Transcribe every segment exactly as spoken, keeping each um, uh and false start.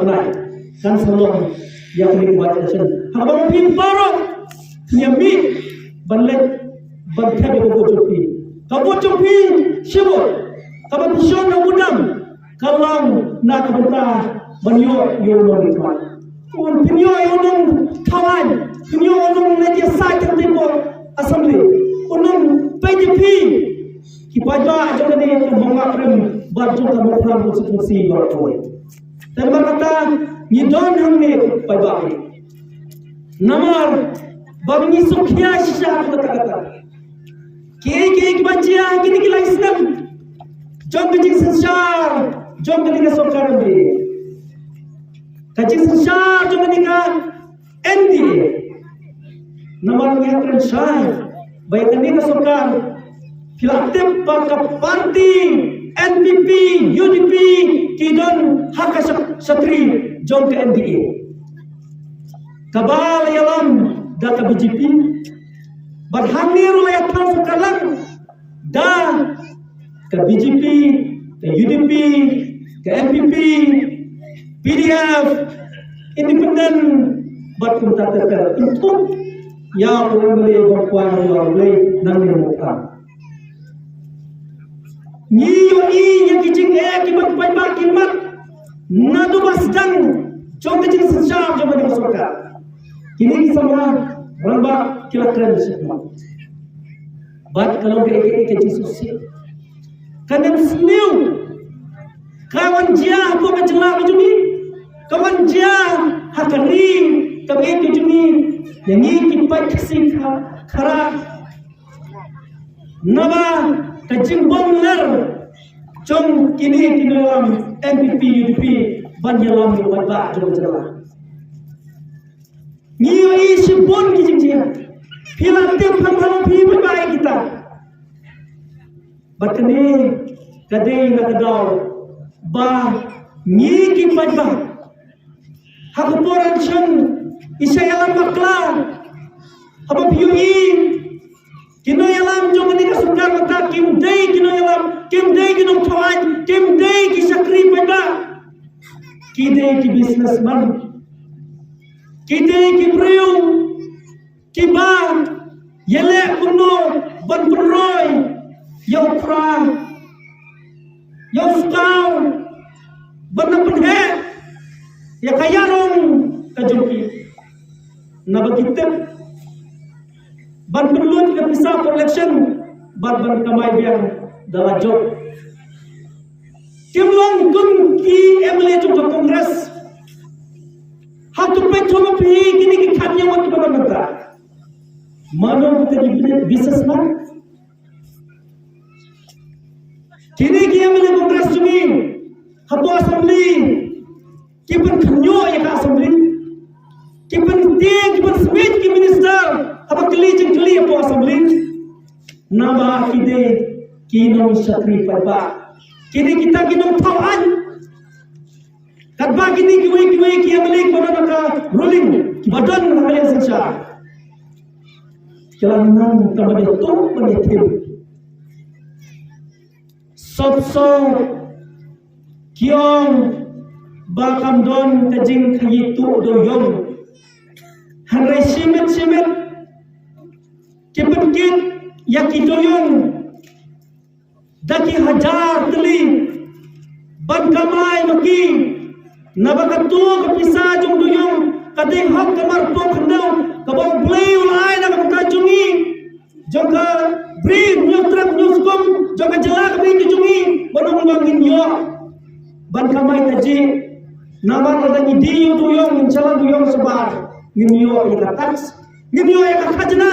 bnai kan sa long ïa kane ka by-election. Haba phi baroh phin ïa mih ban leit ban thep ïa ka vote jong phi. Ka vote jong phi shibun kaba phi shon ha u dam ka long na ka bynta ban ïoh ïa u nongmihkhmat. Phin ïoh ïa u nongthaw aiñ, phin ïoh ïa u nongleit ïasaid hangtei hapoh Assembly, u nongpeit ïa phi ki paidbah jong kane ka Mawngaprim bad jong ka Mawphlang constituency baroh kawei. Te namar kata ngi don hangne paidbah. Namar ba ngi sngewkhia shisha ha kata kata. Kiei kiei kiba jia ha kine ki lai snem jong ka jingsynshar jong kane ka sorkar M D A, ka jingsynshar jong kane ka N D A. Namar ngi ïa kren shai ba ïa kane ka sorkar, phi la tip ba ka party N P P, U D P ki don ha ka sha-, shatri jong ka N D A. Kaba la ïalam da ka B J P, bad hangne ruh la ïathang sorkar lang da ka B J P, ka U D P, ka N P P, P D F, independent, bad kumta ter ter. Pynthut ïa u M L A ba kwah ïa u lei nangne u Mawphlang. Ngi ïohi ïa ki jingeh kiba ki paidbah ki mad naduh ba sdang jong ka jingsynshar jong kane ka sorkar. Kine ki samla rangbah ki la kren shakhmat. Bad ka long kaei kaei ka jingsngewsih. Ka nemsniew ka wan jia hapoh ka jylla ka jong ngi, ka wan jia ha ka ri ka baieit ka jong ngi. Ïa ngi ki paid Khasi Khara, naba ka jingbym ler jong kine ki nongïalam N P P U D P ban ïalam ïa u paidbah jong ka jylla. Ngi ïohi shibun ki jingjia. Phi la tip, phi la tip ba ïa kita. Bad kane ka dei na ka daw ba ngi ki paidbah ha ka por election i shah ïalam bakla. Haba phi ïohi ki nongïalam jong kane ka sorkar mynta kim dei ki nongïalam, kim dei ki nongthaw aiñ, kim dei ki shakri paidbah. Ki dei ki businessman, ki dei ki briew kiba ïaleh kumno ban pynroi ïa u phra, ïa u skaw, ban nang pynheh ïa ka ïarung ka jong ki. Naba ki tip ban pynlut ka pisa hapoh election bad ban kamai biang da la jop. Kim long kum ki M L A jong ka Congress. Hato peit, hato peit kine ki khatñiaw kiba don mynta. Mano kita ki businessman? Kine ki M L A Congress jong ngi hapoh Assembly ki pynkhynñiuh ïa ka Assembly, ki pyntieng, ki pynsmit ki minister haba kylli jingkylli hapoh Assembly. Naba ki dei ki nongshakri paidbah, ki dei kita ki nongthaw aiñ. Katba kine kiwei kiwei ki M L A kiba don ha ka ruling, kiba don ha ka liang synshar, ki la nang tang ban ïathuh ban ïathim. Sop sop ki ong ba kam don ka jingkhaïi tuh dewïong. Hynrei shimet shimet ki pynkit ïa ki dewïong da ki hajar tylli ban kamai ma ki. Naba kato ka pisa jong dewïong ka dei hok ka marpoh khyndew kaba U Blei u la ai na ka bynta jong ngi, jong ka Bri Hynñiewtrep Hynñiewskum, jong ka jylla ka Bri ka jong ngi, ban ong ba ngin ïoh ban kamai taji. Namar lada ngi die ïa u dewïong, ngin sha la dewïong shabar, ngin ïoh ïa ka tax, ngin ïoh ïa ka khajna.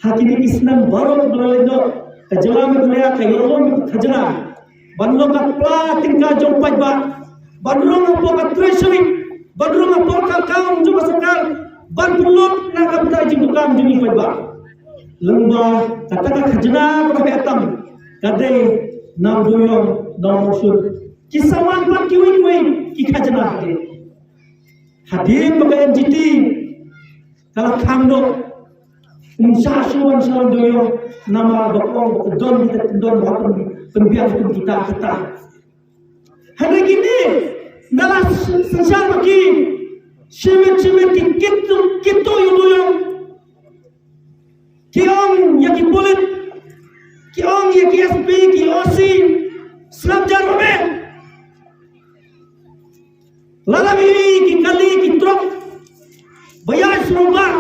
Ha kine ki snem baroh ba la leit noh, ka jylla Meghalaya ka ïoh lum ka khajna ban long ka pla tyngka jong paidbah, ban rung hapoh ka treasury, ban rung hapoh ka account jong ka sorkar, ban pynlut na ka bynta jingdonkam jong ngi paidbah. Lyngba kata ka khajna kaba heh tam ka dei na u dewïong, na u mawshun. Ki saman pat kiwei kiwei ki khajna ka dei. Hadien ba ka N G T ka la khang noh, um shah shuh ban sha la dewïong, namar ba ka ong ba ka don kita, ka don ba pyn, pynbiang kum kita kita. Hynrei kine, na la synshar ba ki shimet shimet ki kit, kit tuh ïa u dewïong. Ki ong ïa ki pulit, ki ong ïa ki S P, ki O C, sngap jar ba me. Lada me ïohi ki kali ki trok ba ïaid sha u bah,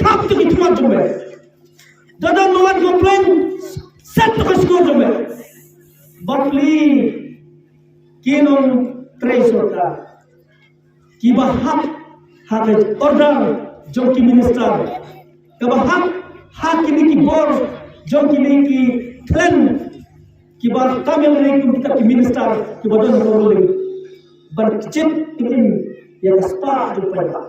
khap to ki khmat jong me. Da don ba wan complain, set to ka skur jong me. Bapli ki nongtrei sorkar kiba hap ha ka order jong ki minister, kaba hap ha kine ki bor jong kine ki clan, kiba kamel ri kum kita ki minister kiba don ruling ban kjit kjit ïa ka spah jong paidbah.